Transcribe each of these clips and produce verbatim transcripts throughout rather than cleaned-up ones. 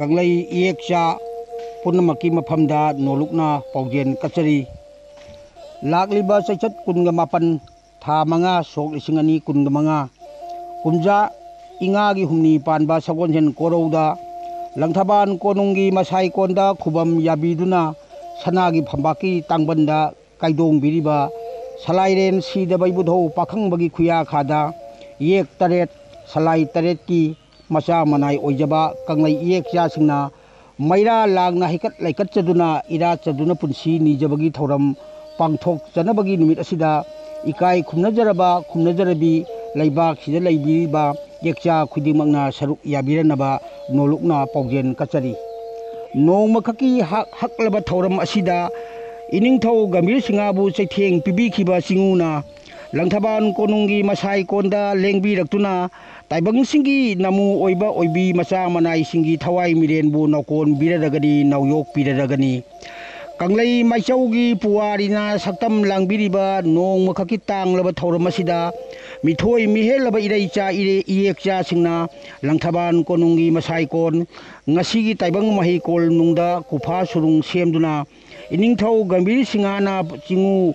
ꯀꯪꯂꯩ ꯏꯌꯦꯛꯆꯥ ꯄꯨꯝꯅꯃꯛꯀꯤ ꯃꯐꯝꯗ ꯅꯣꯂꯨꯛꯅ ꯄꯥꯎꯖꯦꯜ ꯀꯠꯆꯔꯤ꯫ ꯂꯥꯛꯂꯤꯕ ꯆꯩꯆꯠ ꯀꯨꯟꯒ ꯃꯥꯄꯟ, ꯊꯥ ꯃꯉꯥ, ꯁꯣꯛ ꯂꯤꯁꯤꯡ ꯑꯅꯤ ꯀꯨꯟꯒ ꯃꯉꯥ, ꯀꯨꯝꯖꯥ ꯏꯉꯥꯒꯤ ꯍꯨꯝꯅꯤ ꯄꯥꯟꯕ ꯁꯒꯣꯜꯁꯦꯟ ꯀꯣꯔꯧꯗ ꯂꯪꯊꯕꯥꯜ ꯀꯣꯅꯨꯡꯒꯤ ꯃꯁꯥꯏꯀꯣꯟꯗ ꯈꯨꯕꯝ ꯌꯥꯕꯤꯗꯨꯅ ꯁꯅꯥꯒꯤ ꯐꯝꯄꯥꯛꯀꯤ ꯇꯥꯡꯕꯟꯗ ꯀꯥꯏꯗꯣꯡꯕꯤꯔꯤꯕ ꯁꯂꯥꯏꯔꯦꯟ ꯁꯤꯗꯕ ꯏꯕꯨꯙꯧ ꯄꯥꯈꯪꯕꯒꯤ ꯈꯨꯌꯥꯈꯥꯗ ꯏꯌꯦꯛ ꯇꯔꯦꯠ, ꯁꯂꯥꯏ ꯇꯔꯦꯠꯀꯤ ꯃꯆꯥ ꯃꯅꯥꯏ ꯑꯣꯏꯖꯕ ꯀꯪꯂꯩ ꯏꯌꯦꯛꯆꯥꯁꯤꯡꯅ ꯃꯩꯔꯥ ꯂꯥꯡꯅ ꯍꯩꯀꯠ ꯂꯩꯀꯠꯆꯗꯨꯅ ꯏꯔꯥꯠꯆꯗꯨꯅ ꯄꯨꯟꯁꯤ ꯅꯤꯖꯕꯒꯤ ꯊꯧꯔꯝ ꯄꯥꯡꯊꯣꯛꯆꯅꯕꯒꯤ ꯅꯨꯃꯤꯠ ꯑꯁꯤꯗ ꯏꯀꯥꯏ ꯈꯨꯝꯅꯖꯔꯕ ꯈꯨꯝꯅꯖꯔꯕꯤ ꯂꯩꯕꯥꯛꯁꯤꯗ ꯂꯩꯕꯤꯔꯤꯕ ꯏꯌꯦꯛꯆꯥ ꯈꯨꯗꯤꯡꯃꯛꯅ ꯁꯔꯨꯛ ꯌꯥꯕꯤꯔꯅꯕ ꯅꯣꯂꯨꯛꯅ ꯄꯥꯎꯖꯦꯜ ꯀꯠꯆꯔꯤ꯫ ꯅꯣꯡꯃꯈꯛꯀꯤ ꯍꯛ-, ꯍꯛꯂꯕ ꯊꯧꯔꯝ ꯑꯁꯤꯗ ꯏꯅꯤꯡꯊꯧ ꯒꯝꯚꯤꯔ ꯁꯤꯡꯍꯕꯨ ꯆꯩꯊꯦꯡ ꯄꯤꯕꯤꯈꯤꯕ ꯆꯤꯉꯨꯅ ꯂꯪꯊꯕꯥꯜ ꯀꯣꯅꯨꯡꯒꯤ ꯃꯁꯥꯏꯀꯣꯟꯗ ꯂꯦꯡꯕꯤꯔꯛꯇꯨꯅ ꯇꯥꯏꯕꯪꯁꯤꯡꯒꯤ ꯅꯃꯨ ꯑꯣꯏꯕ ꯑꯣꯏꯕꯤ ꯃꯆꯥ ꯃꯅꯥꯏꯁꯤꯡꯒꯤ ꯊꯋꯥꯏ ꯃꯤꯔꯦꯟꯕꯨ ꯅꯧꯀꯣꯟꯕꯤꯔꯔꯒꯅꯤ, ꯅꯧꯌꯣꯛꯄꯤꯔꯔꯒꯅꯤ꯫ ꯀꯪꯂꯩ ꯃꯥꯏꯆꯧꯒꯤ ꯄꯨꯋꯥꯔꯤꯅ ꯁꯛꯇꯝ ꯂꯥꯡꯕꯤꯔꯤꯕ ꯅꯣꯡꯃꯈꯛꯀꯤ ꯇꯥꯡꯂꯕ ꯊꯧꯔꯝ ꯑꯁꯤꯗ ꯃꯤꯊꯣꯏ ꯃꯤꯍꯦꯜꯂꯕ ꯏꯔꯩꯆꯥ ꯏꯔꯦ-, ꯏꯌꯦꯛꯆꯥꯁꯤꯡꯅ ꯂꯪꯊꯕꯥꯜ ꯀꯣꯅꯨꯡꯒꯤ ꯃꯁꯥꯏꯀꯣꯟ ꯉꯁꯤꯒꯤ ꯇꯥꯏꯕꯪ ꯃꯍꯩꯀꯣꯜ ꯅꯨꯡꯗ ꯀꯨꯐꯥ ꯁꯨꯔꯨꯡ ꯁꯦꯝꯗꯨꯅ ꯏꯅꯤꯡꯊꯧ ꯒꯝꯚꯤꯔ ꯁꯤꯡꯍꯅ ꯆꯤꯉꯨ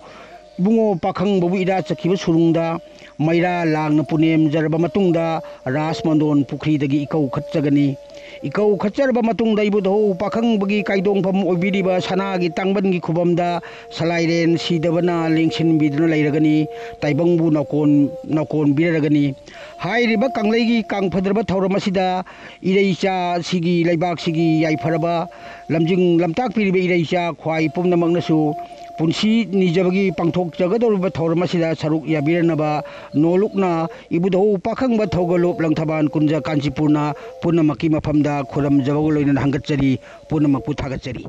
ꯏꯕꯨꯡꯉꯣ ꯄꯥꯈꯪꯕꯕꯨ ꯏꯔꯥꯠ ꯆꯠꯈꯤꯕ ꯁꯨꯔꯨꯡꯗ ꯃꯩꯔꯥ ꯂꯥꯡꯅ ꯄꯨꯅꯦꯝꯖꯔꯕ ꯃꯇꯨꯡꯗ ꯔꯥꯖꯃꯟꯗꯣꯟ ꯄꯨꯈ꯭ꯔꯤꯗꯒꯤ ꯏꯀꯧ ꯈꯠꯆꯒꯅꯤ꯫ ꯏꯀꯧ ꯈꯠꯆꯔꯕ ꯃꯇꯨꯡꯗ ꯏꯕꯨꯙꯧ ꯄꯥꯈꯪꯕꯒꯤ ꯀꯥꯏꯗꯣꯡꯐꯝ ꯑꯣꯏꯕꯤꯔꯤꯕ ꯁꯅꯥꯒꯤ ꯇꯥꯡꯕꯟꯒꯤ ꯈꯨꯕꯝꯗ ꯁꯂꯥꯏꯔꯦꯟ ꯁꯤꯗꯕꯅ ꯂꯦꯡꯁꯤꯟꯕꯤꯗꯨꯅ ꯂꯩꯔꯒꯅꯤ, ꯇꯥꯏꯕꯪꯕꯨ ꯅꯧꯀꯣꯟ-, ꯅꯧꯀꯣꯟꯕꯤꯔꯔꯒꯅꯤ꯫ ꯍꯥꯏꯔꯤꯕ ꯀꯪꯂꯩꯒꯤ ꯀꯥꯡꯐꯗ꯭ꯔꯕ ꯊꯧꯔꯝ ꯑꯁꯤꯗ ꯏꯔꯩꯆꯥꯁꯤꯒꯤ, ꯂꯩꯕꯥꯛꯁꯤꯒꯤ ꯌꯥꯏꯐꯔꯕ ꯂꯝꯖꯤꯡ ꯂꯝꯇꯥꯛꯄꯤꯔꯤꯕ ꯏꯔꯩꯆꯥ ꯈ꯭ꯋꯥꯏ ꯄꯨꯝꯅꯃꯛꯅꯁꯨ ꯄꯨꯟꯁꯤ ꯅꯤꯖꯕꯒꯤ ꯄꯥꯡꯊꯣꯛꯆꯒꯗꯧꯔꯤꯕ ꯊꯧꯔꯝ ꯑꯁꯤꯗ ꯁꯔꯨꯛ ꯌꯥꯕꯤꯔꯅꯕ ꯅꯣꯂꯨꯛꯅ ꯏꯕꯨꯙꯧ ꯄꯥꯈꯪꯕ ꯊꯧꯒꯜꯂꯨꯞ ꯂꯪꯊꯕꯥꯜ ꯀꯨꯟꯖ ꯀꯥꯟꯆꯤꯄꯨꯔꯅ ꯄꯨꯝꯅꯃꯛꯀꯤ ꯃꯐꯝꯗ ꯈꯨꯔꯨꯝꯖꯕꯒ ꯂꯣꯏꯅꯅ ꯍꯪꯒꯠꯆꯔꯤ, ꯄꯨꯝꯅꯃꯛꯄꯨ ꯊꯥꯒꯠꯆꯔꯤ꯫